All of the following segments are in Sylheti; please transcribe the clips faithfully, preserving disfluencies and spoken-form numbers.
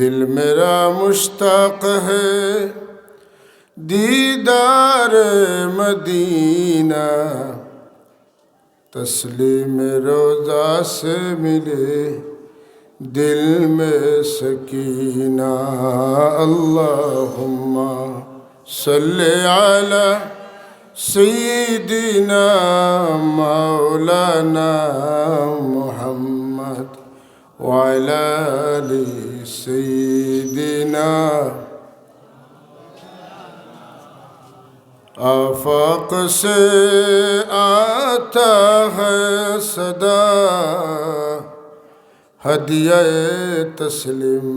دل میرا مشتاق ہے دیدار مدینہ، تسلیم روضہ سے ملے دل میں سکینہ۔ اللہم صل علی سیدنا مولانا محمد وعلی آل سیدنا۔ آفاق سے آتا ہے صدا، ہدیہ تسلیم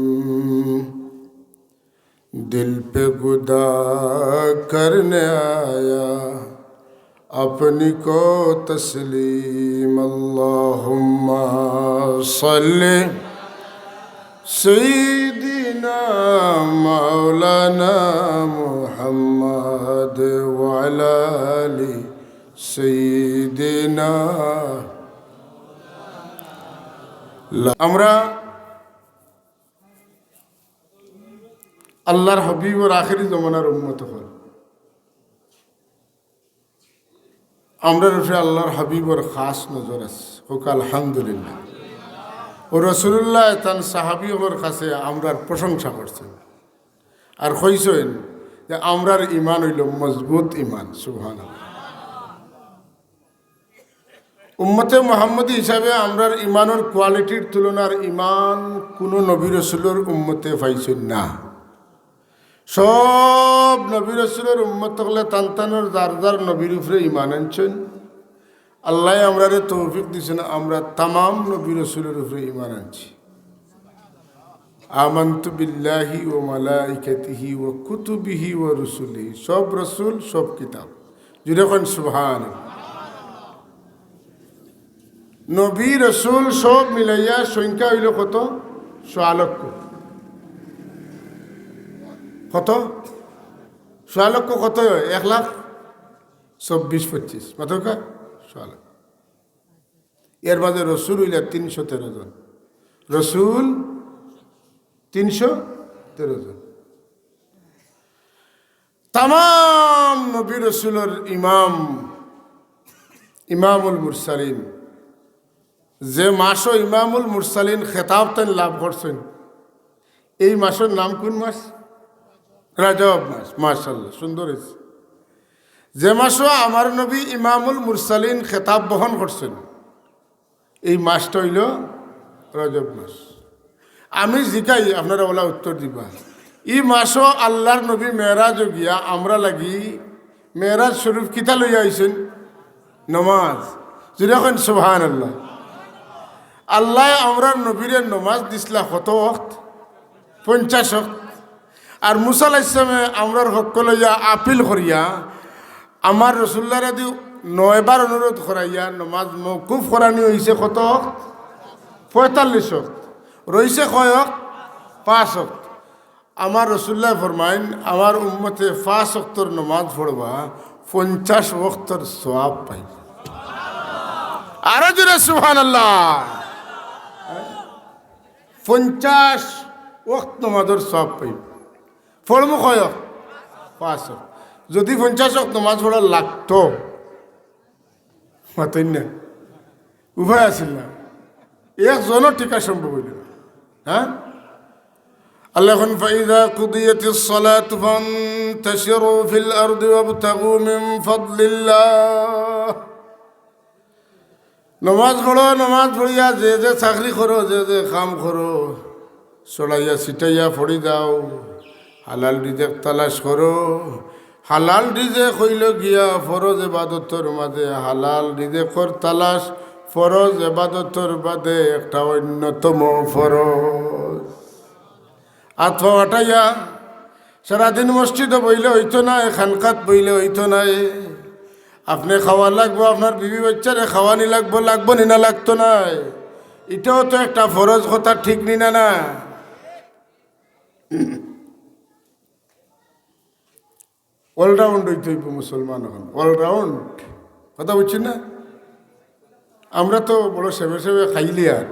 دل پہ گدا کرنے آیا، اپنی کو تسلیم۔ اللہم صل سیدنا مولانا محمد وعلی آل سیدنا۔ আমরা আল্লাহর হাবিবর আখেরি জমানার উম্মত অকল। আমরার উপরে আল্লাহর হাবিবর খাস নজর আছে। কউক্কা আলহামদুলিল্লাহ। অউ রাসূলুল্লাহ তান সাহাবী অকলর কাছে আমরার প্রশংসা করছইন আর কইছইন যে আমরার ঈমান অইলো মজবুত ঈমান। সুবহানাল্লাহ। উম্মতে মুহাম্মদী হিসাবে আমরার ঈমানর কোয়ালিটির তুলনার ঈমান কুনু নবী রসুলর উম্মতে পাইছইন না। সব নবী রসুলর উম্মত অকলে তান তানর যার যার নবীর উপরে ঈমান আনছইন। আল্লায় আমরারে তৌফিক দিছইন, আমরা তামাম নবী রসুলর উপরে ঈমান আনছি। আমানতু বিল্লাহি ওয়া মালাইকাতিহি ওয়া কুতুবিহি ওয়া রুসুলিহি, সব রসুল, সব কিতাব। জুরে কইন সুবহানাল্লাহ। নবী রসুল সব মিলাইয়া সংখ্যা অইলো কত? সোয়া লক্ষ। কত? সোয়া লক্ষ কত অয়? এক লাখ চব্বিশ পঁচিশ। মাতউক্কা? সোয়া লক্ষ। এর মাঝে রসুল অইলা তিনশো তেরো জন। রসুল তিনশো তেরো জন। তামাম নবী রসুলর ইমাম, ইমামুল মুরসালিন। যে মাসো ইমামুল মুরসালিন খেতাব তাইন লাভ করছইন, এই মাসর নাম কুন মাস? রজব মাস। মাশাআল্লাহ, সুন্দর অইছে। যে মাসো আমার নবী ইমামুল মুরসালিন খেতাব বহন করছইন, এই মাসটা অইলো রজব মাস। আমি জিকাই, আপনারা অলা উত্তর দিবা। ই মাসো আল্লাহর নবী মেরাজো গিয়া আমরার লাগি মেরাজ শরীফ কিতা লইয়া আইছইন? নমাজ। জুরে কইন সুবহানাল্লাহ। আল্লায় আমরার নবীরে নমাজ দিছলা কত ওয়াক্ত? পঞ্চাশ ওয়াক্ত। আর মুসা আলাইহিস সালামে আমরার হক্ক লইয়া আপিল করিয়া আমার রসুলুল্লাহরে দি নয়বার অনুরোধ করাইয়া নমাজ মওকুফ করানি অইছে কত ওয়াক্ত? পঁয়তাল্লিশ ওয়াক্ত। রইছে কয় ওয়াক্ত? পাঁচ ওয়াক্ত। আমার রসুলুল্লায় ফরমাইন, আমার উম্মতে পাঁচ ওয়াক্তর নমাজ পড়বা, পঞ্চাশ ওয়াক্তর সওয়াব পাইবা। আরো জুরে সুবহানাল্লাহ। পঞ্চাশ ওয়াক্ত নমাজর সওয়াব পাইবা। পড়মু কয় ওয়াক্ত? পাঁচ ওয়াক্ত। যুদি পঞ্চাশ ওয়াক্ত নমাজ পড়া লাগতো, মাতইন না, উপায় আছিল না, একজনর টিকা সম্ভব অইলো না। হ্যাঁ, আল্লায় কইন, فإذا قضيت الصلاة فانتشروا في الأرض وابتغوا من فضل الله। নমাজ পড়ো, নমাজ পড়িয়া যে যে চাকরি করো, যে যে কাম করো, ছড়াইয়া ছিটাইয়া পড়ি যাও, হালাল রিজেক তালাশ করো। হালাল রিজেক অইলো গিয়া ফরজ এবাদতর মাঝে, হালাল রিজেকর তালাশ ফরজ এবাদতর বাদে একটা অন্যতম ফরজ। আত পাও আটাইয়া সারাদিন মসজিদো বইলে অইতো নায়, খানকাত বইলে অইতো নায়। আপনে খাওয়া লাগবো, আপনার বিবি বাইচ্চারে খাওয়ানি লাগবো, লাগবো নি না লাগতো নায়? ইটাও তো একটা ফরজ কথা, ঠিক নি না? না, all round অইতে অইবো মুসলমান অখন, all round। কথা বুঝছইন না? আমরা তো বড় সেবে সেবে খাইলিয়ার।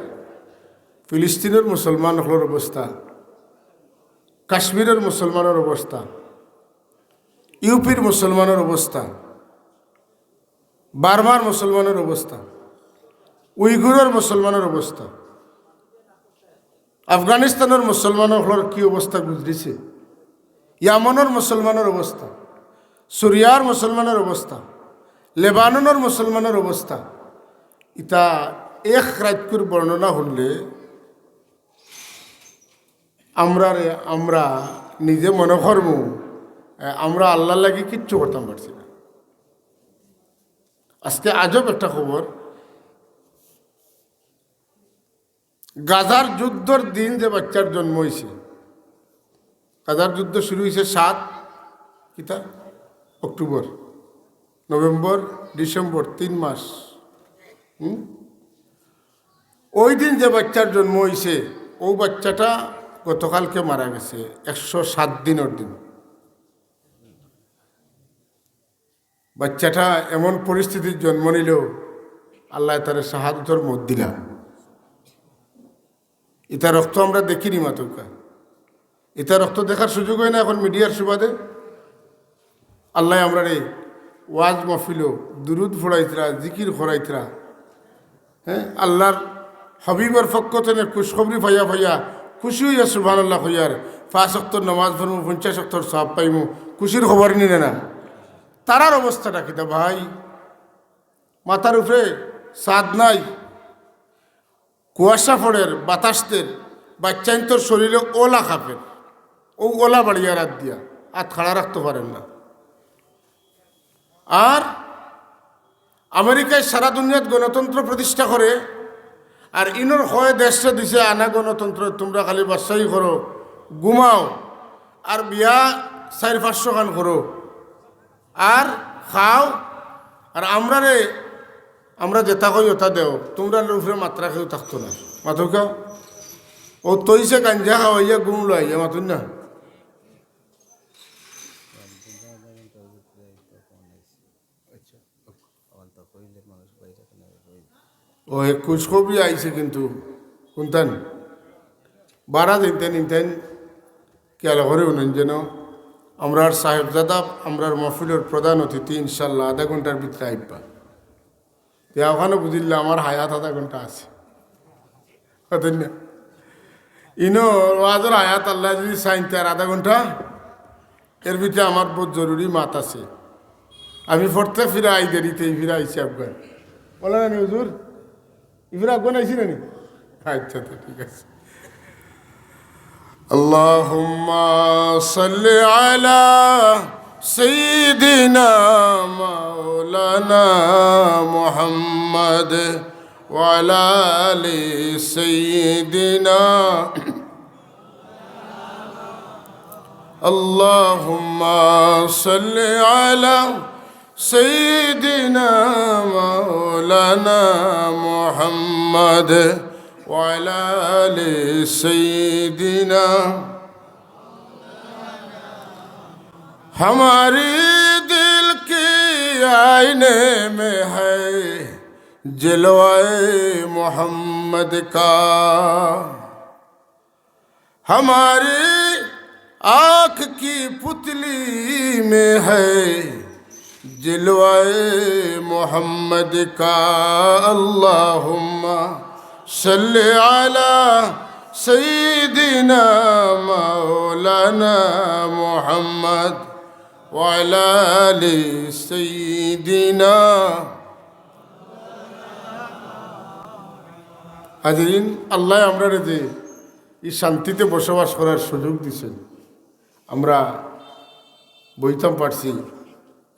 ফিলিস্তিনর মুসলমান অকলর অবস্থা, কাশ্মীরর মুসলমানর অবস্থা, ইউপির মুসলমানর অবস্থা, বার্মার মুসলমানর অবস্থা, উইগুরর মুসলমানর অবস্থা, আফগানিস্তানর মুসলমান অকলর কি অবস্থা গুজরিছে, ইয়ামনর মুসলমানর অবস্থা, সুরিয়ার মুসলমানর অবস্থা, লেবাননর মুসলমানর অবস্থা, ইতা এক রাইতকুর বর্ণনা হুনলে আমরারে, আমরা নিজে মনে করমু, এ, আমরা আল্লাহর লাগি কিচ্ছু করতাম পারছি না। আজকে আজব একটা খবর, গাজার যুদ্ধর দিন যে বাচ্চার জন্ম অইছে, গাজার যুদ্ধ শুরু অইছে সাত কিতা অক্টোবর, নভেম্বর, ডিসেম্বর, তিন মাস। হুম? ওই দিন যে বাচ্চার জন্ম অইছে, ও বাচ্চাটা গতকালকে মারা গেছে, একশো সাত দিনর দিন। বাচ্চাটা এমন পরিস্থিতির জন্ম নিল, আল্লাহ তারে শাহাদতর মউত দিলা। ইতা রক্ত আমরা দেখিনি মাতউক্কা। ইতা রক্ত দেখার সুযোগ অয় না এখন মিডিয়ার সুবাদে। আল্লাহ আমরারে ওয়াজ মাহফিলো দুরুদ পড়াইতরা, জিকির করাইতরা, হ্যাঁ, আল্লাহর হাবিবর পক্ষ থেকে খুশখবরি পাইয়া পাইয়া খুশি অইয়া সুবহানাল্লাহ কইয়ার, পাঁচ ওয়াক্তর নামাজ পড়মু, পঞ্চাশ ওয়াক্তর সওয়াব পাইমু, খুশির খবর নি না? তারার অবস্থাটা কিতা ভাই? মাথার উপরে ছাদ নাই, কুয়াশা পড়ের, বাতাস দের, বাচ্চাইন্তর শরীরে ওলা খাপের, ও ওলা বাড়িয়া রাত দিয়া আত খাড়া রাখতে পারের না। আর আমেরিকায় সারা দুনিয়াত গণতন্ত্র প্রতিষ্ঠা করে, আর ইনোর কয় দেশরে দিছে আনা গণতন্ত্র, তোমরা খালি বাদশাহী করো, ঘুমাও, আর বিয়া চাইর পাঁচশো খান করো, আর খাও, আর আমরারে, আমরা যেতা কই ওতা দেও, তোমরার উপরে মাতরা কেউ থাকতো না। মাতউক্কা? ও তইছে গাঞ্জা খাওয়াইয়া ঘুম লইয়া মাতুন না। ও এক খুশখবরি আইছে কিন্তু কুনতান বারা দিনতেন ইনতেন খেয়াল করে উনন যেন আমরার সাহেবজাদা, আমরার মহফিলর প্রধান অতিথি ইনশাল্লাহ আধা ঘন্টার ভিতরে আইবা। তে ওখানে বুঝিল্লা আমার হায়াত আধা ঘন্টা আছে। কথা না? ইনো ওয়াজর হায়াত আল্লাহ যদি চাইন তে আর আধা ঘন্টা, এর ভিতরে আমার বহুত জরুরি মাত আছে। আমি ফরতে ফিরা আই দেরিতে, এই ফিরা আইছি আফগান। বলে না নি হুজুর? ই ফিরা আফগান আইছি না নি? আচ্ছা, তো ঠিক আছে। اللهم صل على سيدنا مولانا محمد وعلى آل سيدنا اللهم صل على سيدنا مولانا محمد وعلى آل سيدنا ہماری دل کی آئینے میں ہے جلوہ محمد کا ہماری آنکھ کی پتلی میں ہے جلوہ محمد کا اللہم صل علی سیدنا مولانا محمد وعلی آل سیدنا হাজিরিন, আল্লাহ আমরারে যে এই শান্তিতে বসবাস করার সুযোগ দিছেন, আমরা বইতাম পারছি,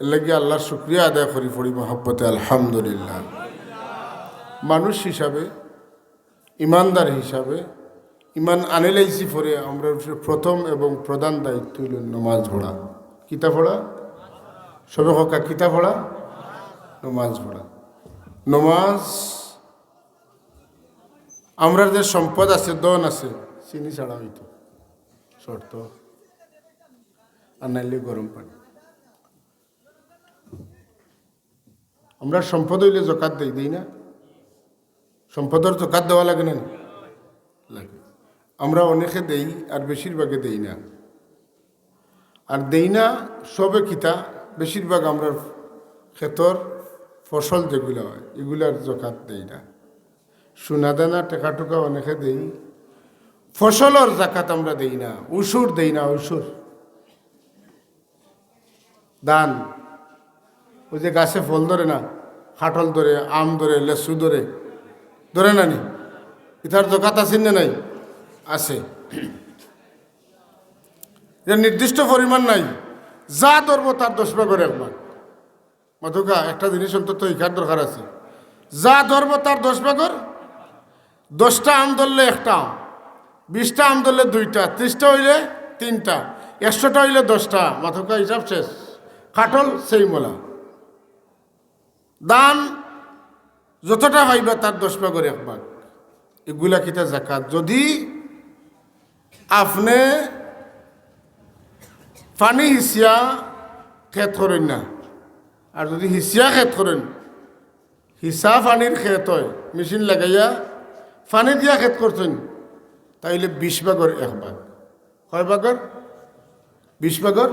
এর লাগি আল্লাহর শুকরিয়া আদায় করি পড়ি মহব্বতে আলহামদুলিল্লাহ। মানুষ হিসাবে, ইমানদার হিসাবে, ইমান আনিলাইছি পরে আমরা প্রথম এবং প্রধান দায়িত্ব হইল নমাজ পড়া। কিতা পড়া? সবে কউক্কা, কিতা পড়া? নমাজ পড়া। নমাজ আমরার যে সম্পদ আছে, ধন আছে, চিনি ছাড়া হইতো শর্ত, আর নাইলে গরম পানি। আমরা সম্পদ হইলে জকাত দেই, দেই না? সম্পদর জকাত দেওয়া লাগে না নি? লাগে। আমরা অনেকে দেই, আর বেশিরভাগে দেই না। আর দেই না সবে কিতা, বেশিরভাগ আমরার খেতর ফসল যেগুলা অয়, ইগুলার জাকাত দেই না। সোনা দানা, টেকা টুকা অনেকে দেই, ফসলর জাকাত আমরা দেই না, উশুর দেই না, উশুর। ধান, ওই যে গাছে ফল ধরে না, কাঁঠাল ধরে, আম ধরে, লেচু ধরে, ধরে না নি? ইতার জাকাত আছে না নাই? আছে। এটা নির্দিষ্ট পরিমাণ নাই, যা ধরবো তার দশ ভাগর এক ভাগ। মাতউক্কা, একটা জিনিস অন্তত ইকার দরকার আছে, যা ধরবো তার দশ ভাগর, দশটা আম ধরলে একটা আম, বিশটা আম ধরলে দুইটা, ত্রিশটা অইলে তিনটা, একশোটা অইলে দশটা, মাতউক্কা হিসাব শেষ। কাঁঠাল সেই মোলা। ধান যতটা পাইবা তার দশ ভাগর এক ভাগ, ইগুলা কিতা জাকাত। যদি আপনে পানি হিচিয়া খেত করইন না, আর যদি হিচিয়া খেত করইন, হিচা পানির খেত অয়, মেশিন লাগাইয়া পানি দিয়া খেত করছইন, তাইলে বিশ ভাগর এক ভাগ। কয় ভাগর? বিশ ভাগর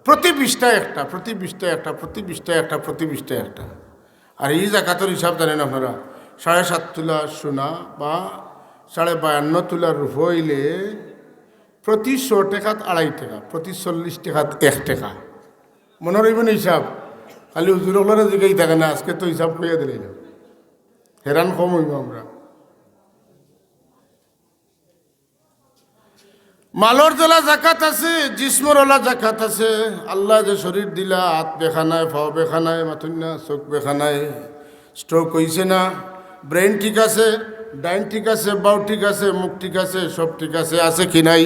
প্রতি বিশটা একটা, প্রতি বিশটা একটা, প্রতি বিশটা একটা, প্রতি বিশটা একটা। আর ই জাকাতর হিসাব জানইন আপনারা, সাড়ে সাত তুলা সোনা বা সাড়ে বায়ান্ন তুলা রূপা অইলে প্রতি শো টেকাত আড়াই টেকা, প্রতি চল্লিশ টেকাত এক টেকা। মনো রইবো নি হিসাব? খালি হুজুর অকলরে জিগাই থাকে না, আজকে তো হিসাব কইয়া দিলাই না, হেরান কম অইবো আমরা। মালর যেলা জাকাত আছে, জিসমর অলা জাকাত আছে। আল্লায় যে শরীর দিলা, আত বেখানায়, পাও বেখানায়, মাতইন না, চউখ বেখানায়, স্ট্রোক অইছে না, ব্রেইন ঠিক আছে, ডাইন ঠিক আছে, বাউ ঠিক আছে, মুখ ঠিক আছে, সব ঠিক আছে, আছে কি নাই?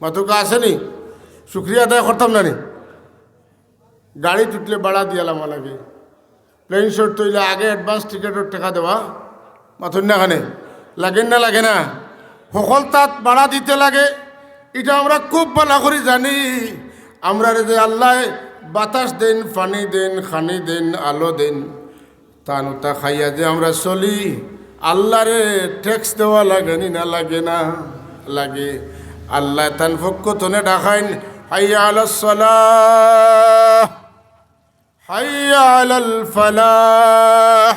মাতউক্কা, আছে নি? শুকরিয়া আদায় করতাম না নি? গাড়িত উঠলে ভাড়া দিয়া লামা লাগে, প্লেন চড়তে অইলে আগে অ্যাডভান্স টিকেটর টেকা দেওয়া, মাতইন না কেনে? লাগে না, লাগে না? হকলতাত ভাড়া দিতে লাগে, ইটা আমরা খুব ভালা করি জানি। আমরারে যে আল্লায় বাতাস দেইন, পানি দেইন, খানি দেইন, আলো দেইন, তান উতা খাইয়া যে আমরা চলি, আল্লারে ট্যাক্স দেওয়া লাগে নি না লাগে না? লাগে। আল্লায় তান পক্ষ তনে ডাকাইন, "হাইয়া আলাস সালাহ, হাইয়া আলাল ফালাহ।"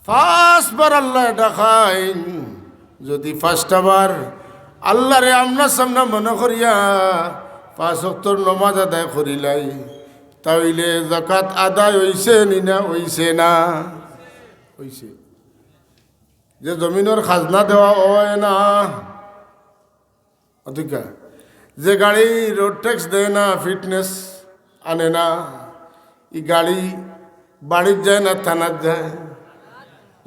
পাঁচবার আল্লায় ডাকাইন। যদি পাঁচটা বার আল্লারে আমনা সামনা মনো করিয়া পাঁচ ওয়াক্তর নমাজ আদায় করিলাই, তাইলে জাকাত আদায় অইছে নি না অইছে না? অইছে। যে জমিনর খাজনা দেওয়া অয় না, অতকা, যে গাড়ি রোড ট্যাক্স দেয় না, ফিটনেস আনে না, ই গাড়ি বাড়িত যায় না থানাত যায়?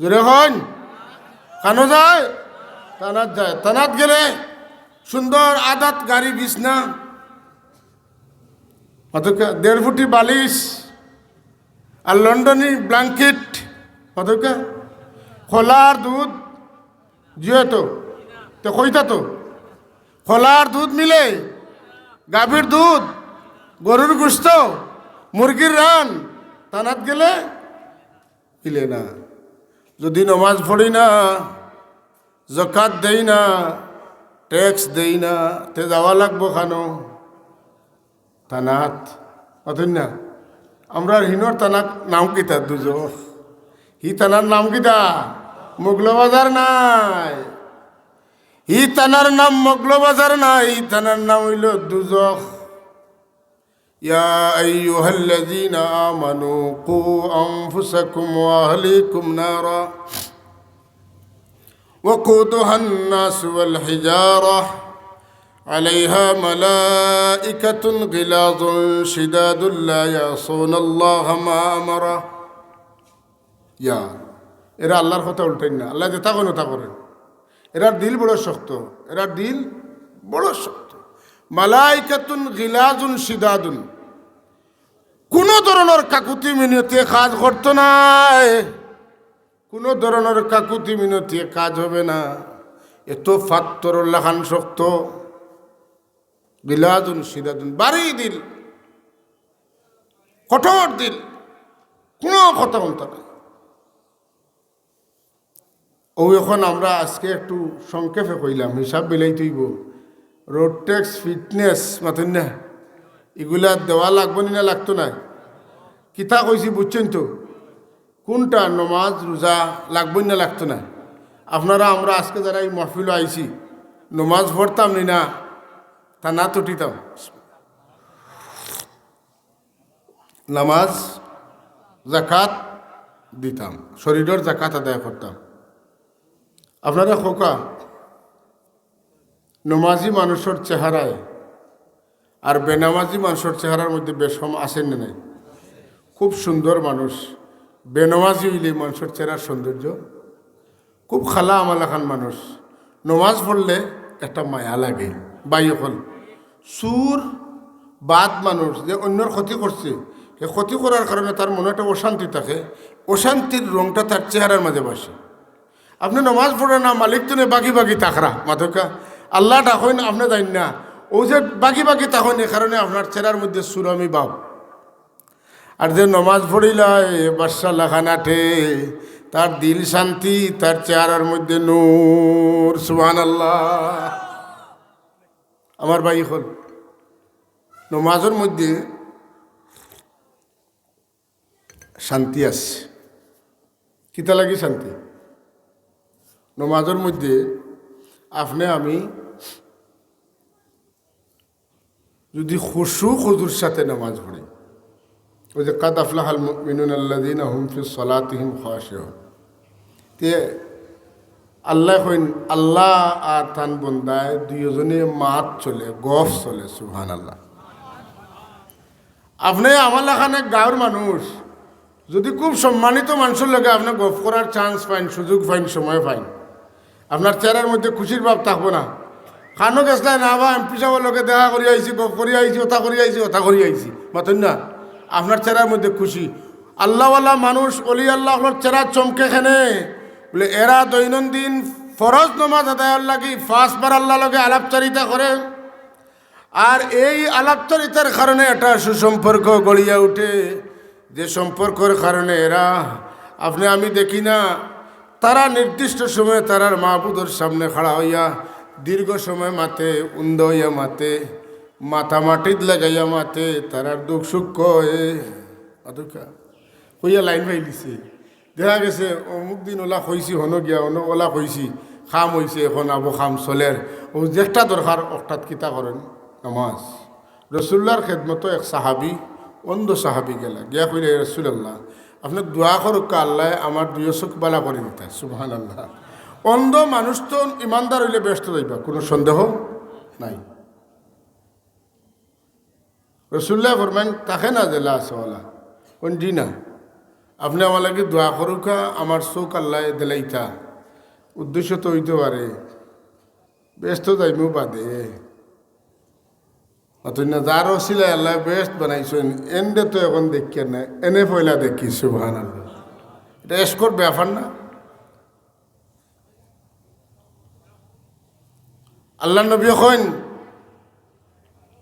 জোরে কইন, কানো যায়? থানাত যায়। থানাত গেলে সুন্দর আদাত গাড়ি বিছনা, অতকা দেড় ফুটি বালিশ আর লন্ডনি ব্ল্যাঙ্কেট, অতকা কলার দুধ, জিও তো, তে কইতা তো, কলার দুধ মিলে, গাভীর দুধ, গরুর গোস্ত, মুরগির রান, থানাত গেলে মিলে না। যদি নমাজ পড়ি না, জাকাত দেই না, ট্যাক্স দেই না, তে যাওয়া লাগবো কানো? থানাত। অতএব না, আমরার হিনর থানার নাম কিতা? দুজখ। হি থানার নাম কিতা? মৌলভীবাজার নায়। হি থানার নাম মৌলভীবাজার নায়, হি থানার নাম অইলো দুজখ। يا أيها الذين آمنوا قوا أنفسكم وأهليكم نارا وقودها الناس والحجارة عليها ملائكة غلاظ شداد لا يعصون الله ما أمرهم. ইয়া, এরা আল্লার কথা উল্টাইন না, আল্লায় যেতা কইন অতা করেন। এরার দিল বড় শক্ত, এরার দিল বড় শক্ত। মালাইকাতুন গিলাজুন শিদাদুন, কুনু ধরনর কাকুতি মিনতিয়ে কাজ করতো নায়, কুনু ধরনর কাকুতি মিনতিয়ে কাজ হবে না। এত পাত্থরর লাখান শক্ত। গিলাজুন শিদাদুন, ভারী দিল, কঠোর দিল, কুনু কথা বলতো না। অউ অখন আমরা আজকে একটু সংক্ষেপে কইলাম, হিসাব মিলাইতে অইবো। রোড ট্যাক্স, ফিটনেস, মাতইন না, ইগুলা দেওয়া লাগবো নি না লাগতো না? কিতা কইছি বুঝছইন তো? কুনটা নমাজ রোজা লাগবো নি না লাগতো না? আপনারা আমরা আজকে যারা ই মাহফিলো আইছি, নমাজ পড়তাম নি না, তা না তুটিতাম? নামাজ, জাকাত দিতাম, শরীরর জাকাত আদায় করতাম। আপনারা কউক্কা, নমাজি মানুষর চেহারায় আর বেনমাজি মানুষর চেহারার মধ্যে বেশকম আছে না নাই? খুব সুন্দর মানুষ, বেনমাজি অইলে মানুষর চেহারার সৌন্দর্য খুব খালা আমার লাখান মানুষ। নমাজ পড়লে একটা মায়া লাগে। ভাই অকল, চুর, বাদ মানুষ যে অন্যর ক্ষতি করছে, হে ক্ষতি করার কারণে তার মনো একটা অশান্তি থাকে, অশান্তির রংটা তার চেহারার মাঝে ভাসে। আপনে নমাজ পড়রা না, মালিক তনে বাকি বাকি তাকরা, মাতউক্কা, আল্লাহ ডাকইন, আপনে যাইন না, অউ যে বাকি বাকি তাকইন, এ কারণে আপনার চেহারার মধ্যে চুরামি ভাব। আর যে নমাজ পড়িলায়, বাদশা লাখান আটে, তার দিল শান্তি, তার চেহারার মধ্যে নূর। সুবহানাল্লাহ। আমার ভাই অকল, নমাজর মধ্যে শান্তি আছে। কিতা লাগি শান্তি? নমাজর মধ্যে আপনে আমি যদি খুশু খুজুর সাথে নামাজ পড়ি, ওই যে কাদ আফলাহাল মুমিনুন আল্লাযীনা হুম ফি সালাতিহিম খাশিউন, তে আল্লায় কইন, আল্লাহ আর তান বন্দায় দুইওজনে মাত চলে, গফ চলে। সুবহানাল্লাহ। আপনে আমার লাখান এক গাঁওর মানুষ, যদি খুব সম্মানিত মানুষর লগে আপনে গফ করার chance পাইন, সুযোগ পাইন, সময় পাইন, আপনার চেহারার মধ্যে খুশির ভাব থাকবো না? কানো গেছলায় না বা এমপি সাবর লগে দেখা করি আইছি, গফ করি আইছি, অতা করি আইছি, অতা করি আইছি, মাতইন না? আপনার চেহারার মধ্যে খুশি। আল্লাহওয়ালা মানুষ, অলি আল্লাহ অকলর চেহারা চমকে কেনে? বলে, এরা দৈনন্দিন ফরজ নমাজ আদায়র লাগি পাঁচবার আল্লাহর লগে আলাপচারিতা করে। আর এই আলাপচারিতার কারণে একটা সুসম্পর্ক গড়িয়া উঠে, যে সম্পর্কর কারণে এরা, আপনে আমি দেখি না, তারা নির্দিষ্ট সময়ে তারার মাবুদর সামনে খাড়া অইয়া দীর্ঘ সময় মাতে, উন্দা অইয়া মাতে, মাথা মাটিত লাগাইয়া মাতে, তারার দুখ সুখ কয়। অতকা কইয়া লাইন পাইলিছে। দেখা গেছে অমুক দিন অলা কইছি, হনো গিয়া অনো অলা কইছি, কাম অইছে, এখন আবো কাম চলের। অউ যেটা দরকার অটাত কিতা করইন? নামাজ। রসুলুল্লাহর খেদমতো এক সাহাবী, অন্ধ সাহাবী গেলা, গিয়া কইলা, "ইয়া রাসূলুল্লাহ, আপনে দোয়া করউক্কা, আল্লায় আমার দুইও চউখ বালা করি দিতা।" সুবহানাল্লাহ। অন্ধ মানুষ তো ইমানদার অইলে বেহেস্তো যাইবা, কুনু সন্দেহ নাই। রসুলুল্লায় ফরমাইন, "থাকে না যেলা আছে অলা?" কইন, "জি না।" "আপনে আমার লাগি দোয়া করউক্কা, আমার চউখ আল্লায় দিলাইতা।" উদ্দেশ্য তো অইতো পারে, বেহেস্তো যাইমু বাদে। অথচ না, যার ওসিলায় আল্লায় বেহেস্ত বানাইছইন, এনরে তো এখন দেখিয়ার না, এনে পয়লা দেখি, সুবহানাল্লাহ। ইটা এসকর ব্যাপার না? আল্লার নবীয়ে কইন,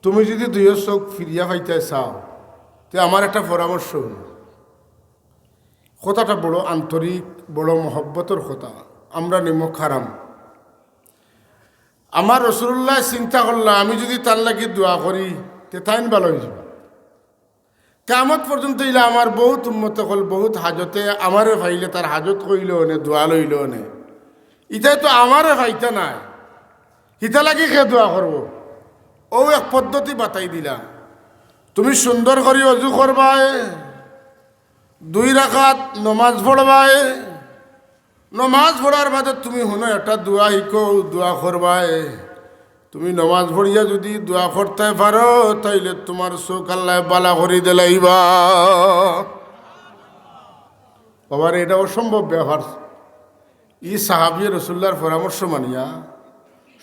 "তুমি যুদি দুইও চউখ ফিরিয়া পাইতায় চাও, তে আমার একটা পরামর্শ হুনো।" কথাটা বড় আন্তরিক, বড় মহব্বতর কথা। আমরা নিমক হারাম। আমার রসুলুল্লায় চিন্তা করলা, আমি যুদি তান লাগি দোয়া করি, তে তাইন বালা অইযিবা। কিয়ামত পর্যন্ত ইলা আমার বউত উম্মত অকল বউত হাজতে, আমারে পাইলে তার হাজত কইলো অনে, দোয়া লইলো অনে। ইতায় তো আমারে পাইতা নায়, ইতা লাগি কে দোয়া করবো? অউ এক পদ্ধতি বাতাই দিলা। তুমি সুন্দর করি অজু করবায়, দুই রাকাত নমাজ পড়বায়, নমাজ পড়ার বাদে তুমি হুনো একটা দোয়া হিকো, দোয়া করবায়। তুমি নমাজ পড়িয়া যুদি দোয়া করতায় পারো, তাইলে তুমার চউখ আল্লায় বালা করি দিলাইবা। বাবারে, ইটা অসম্ভব ব্যাপার। ই সাহাবিয়ে রসুলুল্লার পরামর্শ মানিয়া,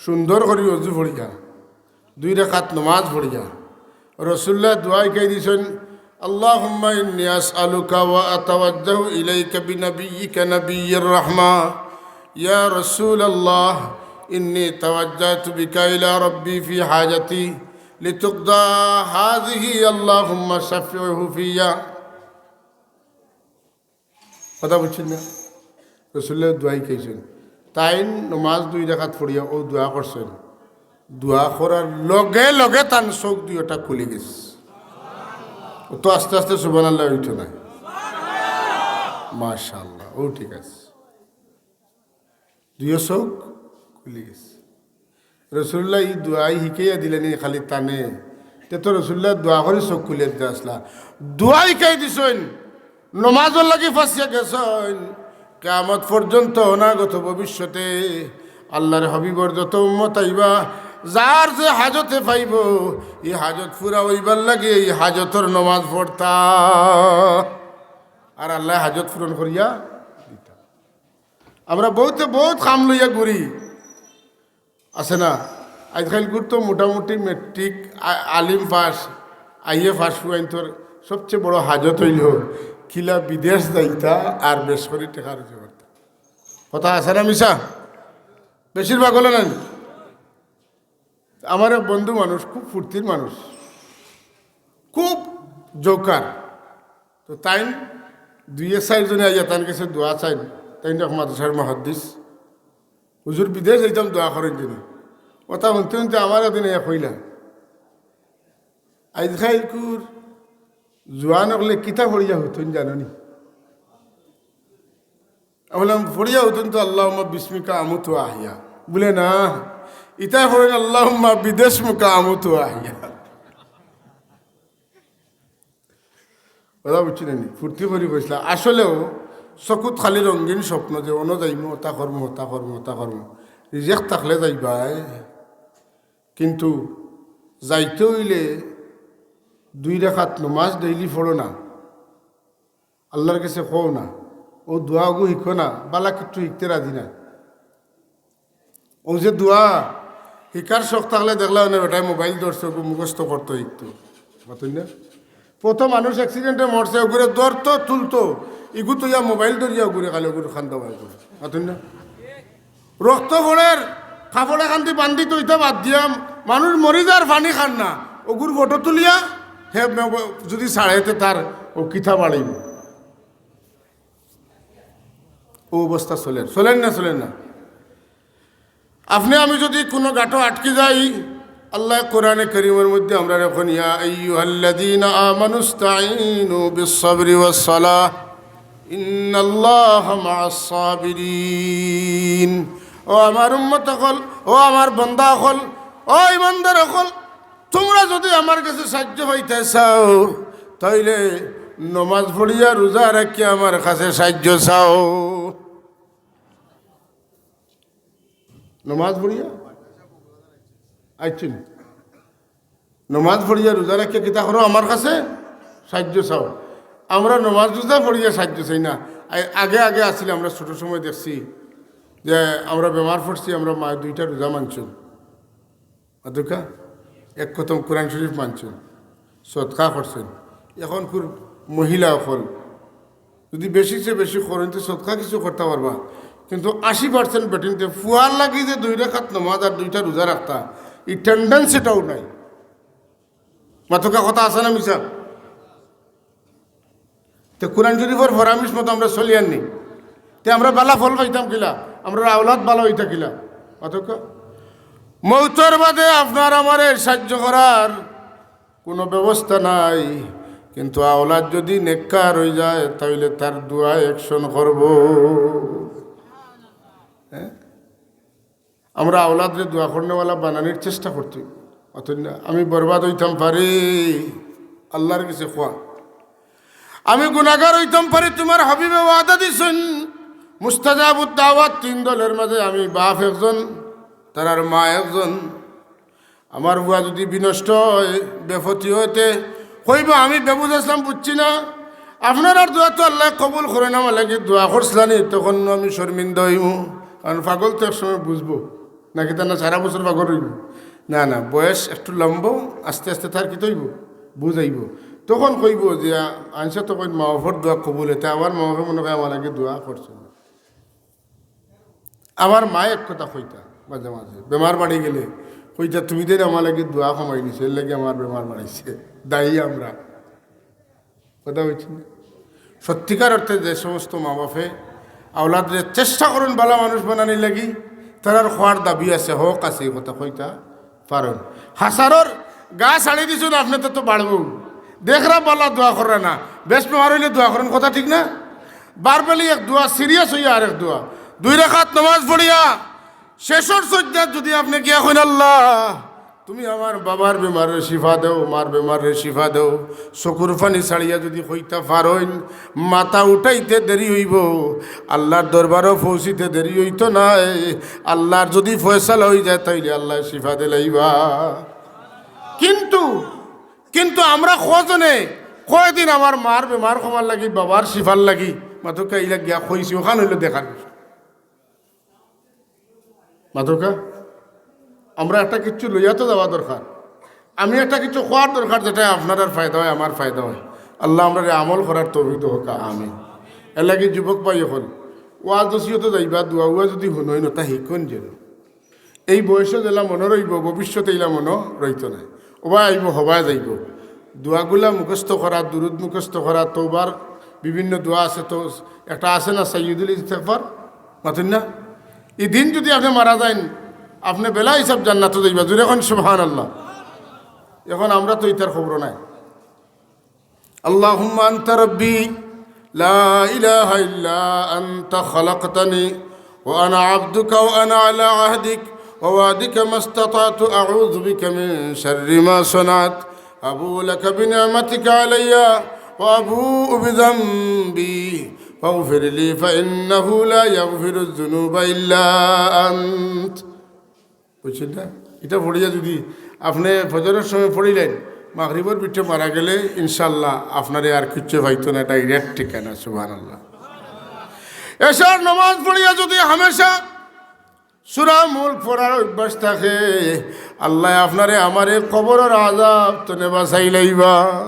সুন্দর করি অজু পড়িয়া, দুই রাকাত নমাজ পড়িয়া রসুলুল্লায় দোয়া হিকাই দিছইন, "আল্লাহুম্মা ইন্নী আসআলুকা ওয়া আতাওয়াজ্জাহু ইলাইকা বিনাবিয়্যিকা নাবিয়্যির রাহমা। ইয়া রাসূলুল্লাহ, ইন্নী তাওয়াজ্জাহতু বিকা ইলা রাব্বি ফি হাজাতি লিতুকদা হাযিহি, আল্লাহুম্মা শাফিউহু ফিয়্যা।" কথা বুঝছইন না? রসুলুল্লায় দোয়া হিকাইছইন। তাইন নমাজ দুই রাকাত পড়িয়া অউ দোয়া করছইন। দোয়া করার লগে লগে তান চউখ দুইওটা খুলি গেছে। অত আস্তে আস্তে সুবহানাল্লাহ অইতো নায়। মাশাআল্লাহ, অউ ঠিক আছে। দুইও চউখ খুলি গেছে। রসুলুল্লায় ই দোয়াই হিকাইয়া দিলানি খালি তানে। তে তো রসুলুল্লায় দোয়া করি চউখ খুলিয়া দিতা আছলা। দোয়া হিকাই দিছইন, নমাজর লাগি ফাঁসিয়া গেছইন। কিয়ামত পর্যন্ত অনাগত ভবিষ্যতে আল্লার হাবিবর যত উম্মত আইবা, যার যে হাজতে পাইবো, ই হাজত পুরা অইবার লাগি ই হাজতর নমাজ পড়তা। আর আল্লায় হাজত পূরণ করিয়া দিতা। আমরা বউতে বউত কাম লইয়া ঘুরি, আছে না? আইজকাইলকুর তো মোটামুটি মেট্রিক, আ-, আলিম পাস, আইএ পাস পুয়াইন্তর সবচেয়ে বড় হাজত অইলো কিলা বিদেশ যাইতা আর বেশ করি টেকা রুজি করতা। কথা আছে না মিছা? বেশিরভাগ অইলো না নি? আমার এক বন্ধু মানুষ, খুব ফুর্তির মানুষ, খুব জোকার। তো তাইন দুইয়ে চাইরজনে আইয়া তান গেছে দোয়া চাইন। তাইন এক মাদ্রাসার মুহাদ্দিস। "হুজুর, বিদেশ যাইতাম, দোয়া করইন যেন।" অতা হুনতে হুনতে আমার একদিন আইয়া কইলা, "আইজকাইলকুর জোয়ান অকলে কিতা পড়িয়া হুতইন জানো নি?" আমি বললাম, "পড়িয়া হুতইন তো আল্লাহুম্মা বিসমিকা আমুতু ওয়া আহইয়া।" বলে, "না, ইতা পড়ইন আল্লাহুম্মা বিদেশমিকা আমুতু ওয়া আহইয়া।" কথা বুঝছি না নি? ফুর্তি করি কইছলা। আসলেও চকুত খালি রঙিন স্বপ্ন যে অনো যাইমু, অতা করমু, অতা করমু, অতা করমু। রিজেক থাকলে যাইবায়। কিন্তু যাইতে অইলে দুই রাকাত নমাজ ডেইলি পড়ো না। আল্লার গেছে কও না। অউ দোয়াগু হিকো না, বালা কিচ্ছু হিকতে রাজি না। অউ যে দোয়া হিকার শখ থাকলে দেখলা অনে বেটায় মোবাইল ধরছে, অগু মুখস্থ করতো হিকতো। মাতইন না? কত মানুষ accident-এ মরছে, অগুরে ধরতো, তুলতো, ইগু তো ইয়া মোবাইল ধরিয়া অগুরে খালি অগুর কান্দা বার করে। মাতইন না? রক্ত পড়ের, কাপড় এখান দি বান্ধিতো ইতা বাদ দিয়া, মানুষ মরি যার পানি খার না, অগুর ফটো তুলিয়া, হে মে-, যুদি ছাড়ে তে তার অউ কিতা বাড়িবো। অউ অবস্থা চলের, চলের না, চলের না? আপনে আমি যুদি কুনু গাটো আটকি যাই, আল্লায় কোরআনে করিমর মধ্যে আমরারে কইন, "ইয়া আইয়ুহাল্লাযীনা আমানুস্তাঈনু বিস-সাবরি ওয়াস-সালাহ, ইন্নাল্লাহা মা'আস-সাবিরিন।" ও আমার উম্মত অকল, ও আমার বন্দা অকল, ও ইমানদার অকল, তুমরা যুদি আমার গেছে সাইয্য পাইতায় চাও, তাইলে নমাজ পড়িয়া রুজা রাখিয়া আমার কাছে সাইয্য চাও। নমাজ পড়িয়া আইছইন। নমাজ পড়িয়া রুজা রাখিয়া কিতা করো? আমার কাছে সাইয্য চাও। আমরা নমাজ রুজা পড়িয়া সাইয্য চাই না। আ-, আগে আগে আছিল, আমরা ছোট সময় দেখছি যে আমরা বেমার পড়ছি, আমরা মায়ে দুইটা রুজা মানছইন। অতকা এক খতম কোরআন শরীফ মানছইন, সদকা করছইন। এখনকুর মহিলা অকল যুদি বেশি চে বেশি করইন, তে সদকা কিছু করতা পারবা, কিন্তু আশি percent বেটিন্তে পুয়ার লাগি যে দুই রাকাত নমাজ আর দুইটা রুজা রাখতা, ই tendency-টাও নাই। মাতকা কথা আছে না মিছা? তে কোরআন শরীফর ফরমাইশ মতো আমরা চলিয়ার নি, তে আমরা বালা ফল পাইতাম কিলা? আমরার আওলাদ বালা অইতা কিলা? মাতকা। মউতর বাদে আপনার আমারে সাইয্য করার কুনু ব্যবস্থা নাই, কিন্তু আওলাদ যুদি নেককার অইযায়, তাইলে তার দোয়া action করবো। হ্যাঁ? আমরা আওলাদরে দোয়া করনেওয়ালা বানানির চেষ্টা করতে অইবো। অতএব না, আমি বরবাদ অইতাম পারি, আল্লার গেছে কওয়া। আমি গুনাগার অইতাম পারি, তুমার হাবিবে ওয়াদা দিছইন, মুস্তাজাবুদ দাওয়াত তিন দলর মাঝে আমি বাপ একজন, তারার মা একজন। আমার পুয়া যুদি বিনষ্ট অয়, বেপথি অয়, তে কইবো, "আমি বেবুঝ আছলাম, বুঝছি না।" আপনারার দোয়া তো আল্লায় কবুল করইন, আমার লাগি দোয়া করছলানি, তখন আমি শর্মিন্দা অইমু। কারণ পাগল তো এক সময় বুঝবো, নাকি তার না সারা বছর পাগল রইবো? না, না, বয়স একটু লম্ব, আস্তে আস্তে তার কিতা অইবো? বুঝ আইবো। তখন কইবো যে, "আ-, আনসা তো কইন মা বাপর দোয়া কবুল, এতে আমার মা বাপে মনে কয় আমার লাগি দোয়া করছইন।" আমার মায়ে এক কথা কইতা মাঝে মাঝে, বেমার বাড়ি গেলে কইতা, "তুমি দেন আমার লাগি দোয়া কমাই নিছে, এর লাগি আমার বেমার বাড়াইছে, দায়ী আমরা।" কথা অইছে না? সত্যিকার অর্থে যে সমস্ত মা বাপে আওলাদরে চেষ্টা করইন বালা মানুষ বানানির লাগি, তারার কওয়ার দাবি আছে, হক আছে, ই কথা কইতা পারইন। হাছারর গা ছাড়ি দিছইন, আপনে তো, তো বাড়বো। দেখরা বালা দোয়া কররা না, বেশ বেমার অইলে দোয়া করইন, কথা ঠিক না? বারবেলি এক দোয়া, সিরিয়াস অইয়া আরেক দোয়া। দুই রাকাত নামাজ পড়িয়া শেষর সইজদাত যুদি আপনে গিয়া কইন, "আল্লাহ, তুমি আমার বাবার বেমাররে শিফা দেও, মার বেমাররে শিফা দেও।" চকুর পানি ছাড়িয়া যুদি কইতা পারইন, মাথা উঠাইতে দেরি অইবো, আল্লার দরবারো পৌঁছিতে দেরি অইতো নায়। আল্লার যুদি ফয়সালা অইযায়, তাইলে আল্লায় শিফা দিলাইবা। কিন্তু, কিন্তু আমরা কয়জনে কয়দিন আমার মার বেমার কমার লাগি, বাবার শিফার লাগি, মাতকা ইলা গিয়া কইছি, অখান অইলো দেখার বিষয়। মাতকা, আমরা একটা কিচ্ছু লইয়া তো যাওয়া দরকার, আমি একটা কিচ্ছু কওয়ার দরকার, যেটায় আপনারার ফায়দা অয়, আমার ফায়দা অয়। আল্লাহ আমরারে আমল করার তৌফিক দেউক্কা, আমিন। এরলাগি যুবক ভাই অকল, ওয়াজ নসিহতো যাইবা, দোয়া উয়া যুদি হুনইন, অতা হিকইন যেন। এই বয়সো যেলা মনো রইবো, ভবিষ্যতে ইলা মনো রইতো নায়। অবায় আইবো, হবায় যাইবো। দোয়াগুলা মুখস্থ করা, দুরুদ মুখস্থ করা, তওবার বিভিন্ন দোয়া আছে তো, একটা আছে না, সাইয়্যিদুল ইস্তেগফার, মাতইন না? ই দিন যুদি আপনে মারা যাইন, আপনে বেলা হিসাব জান্নাতো যাইবা। জুরে কইন সুবহানাল্লাহ। অখন আমরা তো ইতার খবরও নাই। اللهم أنت ربي لا إله إلا أنت خلقتني وأنا عبدك وأنا على عهدك ووعدك ما استطعت أعوذ بك من شر ما صنعت أبوء لك بنعمتك علي وأبوء بذنبي فاغفر لي فإنه لا يغفر الذنوب إلا أنت. বুঝছইন না? ইটা পড়িয়া যুদি আপনে ফজরর সময় পড়িলাইন, মাগরিবর ভিতরে মারা গেলে ইনশাআল্লাহ আপনারে আর কিচ্ছু পাইতো না, direct ঠিকানা। সুবহানাল্লাহ। এশার নামাজ পড়িয়া যুদি হামেশা সূরা মুলক পড়ার অভ্যাস থাকে, আল্লায় আপনারে আমারে কবরর আযাব তনে বাঁচাইলাইবা।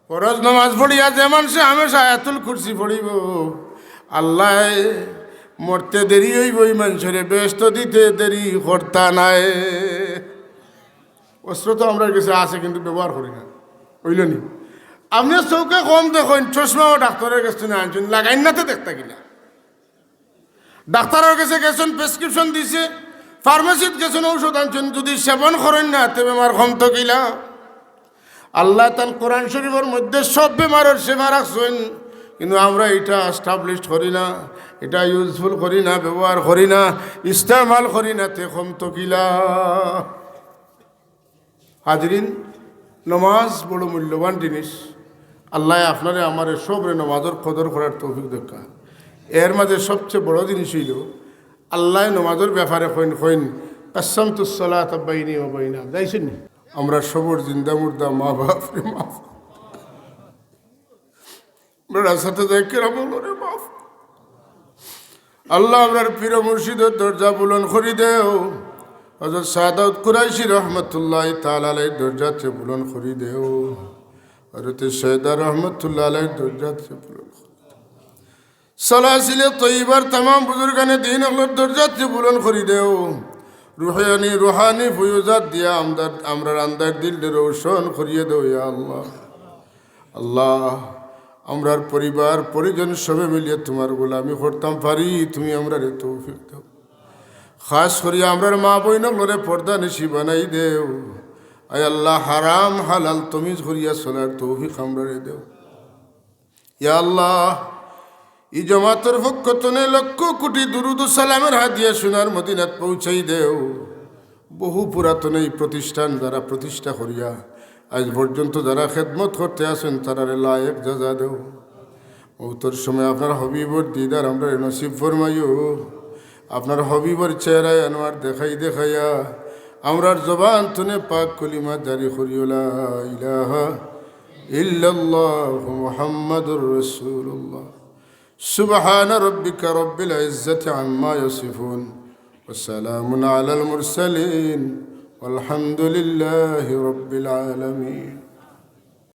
ফরজ নামাজ পড়িয়া যে মানষে হামেশা আয়াতুল কুরসি পড়িবো, আল্লায় মরতে দেরি অইবো, ই মানষরে বেহেস্তো দিতে দেরি করতা নায়। অস্ত্র তো আমরার গেছে আছে, কিন্তু ব্যবহার করি না, অইলো নি? আপনে চউখে কম দেখইন, চশমাও ডাক্তরর গেছ থনে আনছইন, লাগাইন না তে দেখতা কিলা? ডাক্তরর গেছে গেছইন, prescription দিছে, ফার্মেসিত গেছইন, ঔষধ আনছইন, যুদি সেবন করইন না, তে বেমার কমতো কিলা? আল্লায় তান কোরআন শরীফর মধ্যে সব বেমারর শেফা রাখছইন, কিন্তু আমরা ইটা establish করি না, ইটা useful করি না, ব্যবহার করি না, ইস্তেমাল করি না, তে কমতো কিলা? হাজিরিন, নমাজ বড় মূল্যবান জিনিস। আল্লায় আপনারে আমারে সবরে নমাজর কদর করার তৌফিক দেউক্কা। এর মাঝে সবচেয়ে বড় জিনিস অইলো, আল্লায় নমাজর ব্যাপারে কইন, কইন, "কাসামতুস সালাতা বাইনি ওয়া বাইনা।" যাইছইন নি? আমরা সবর জিন্দা মুর্দা মা বাপরে মাফ, আমরা রাস্তাতে যাই কেরাম অকলরে মাফ। আল্লাহ, আমরার পীর মুর্শিদর দরজা বুলন্দ করি দেও। হযরত সাদাত কুরাইশী রহমতুল্লাহি তাআলা আলাইহির দরজারে বুলন্দ করি দেও। হযরত সৈয়দা রহমতুল্লাহি আলাইহির দরজারে বুলন্দ করি দেও। সালাসিলে তৈয়বার তামাম বুজুর্গানে দ্বীন অকলর দরজারে বুলন্দ করি দেও। রুহানি, রুহানি ফয়ুজাত দিয়া আমরার, আমরার আন্ধার দিলরে রোশন করিয়া দেও, ইয়া আল্লাহ। আল্লাহ, আমরার পরিবার পরিজন সবে মিলিয়া তুমার গোলামি করতাম পারি, তুমি আমরারে তৌফিক দেও। খাস করিয়া আমরার মা বইন অকলরে পর্দানিশি বানাই দেও। আয় আল্লাহ, হারাম হালাল তমিজ করিয়া চলার তৌফিক আমরারে দেও। ইয়া আল্লাহ, ই জমাতর পক্ষ তনে লক্ষ কোটি দুরুদ ও সালামের হাদিয়া সোনার মদিনাত পৌঁছাই দেও। বহু পুরাতন এই প্রতিষ্ঠান যারা প্রতিষ্ঠা করিয়া আজ পর্যন্ত যারা খেদমত করতে আছেন, তারারে লায়েক জাযা দেও। মউতর সময় আপনার হাবিবর দিদার আমরারে নসিব ফরমাইও। আপনার হাবিবর চেহারায় আনোয়ার দেখাই দেখাইয়া আমরার জবান তনে পাক কলিমা জারি করিও, লা ইলাহা ইল্লাল্লাহু মুহাম্মাদুর রাসূলুল্লাহ। سبحان ربك رب العزة عما يصفون وسلام على المرسلين والحمد لله رب العالمين.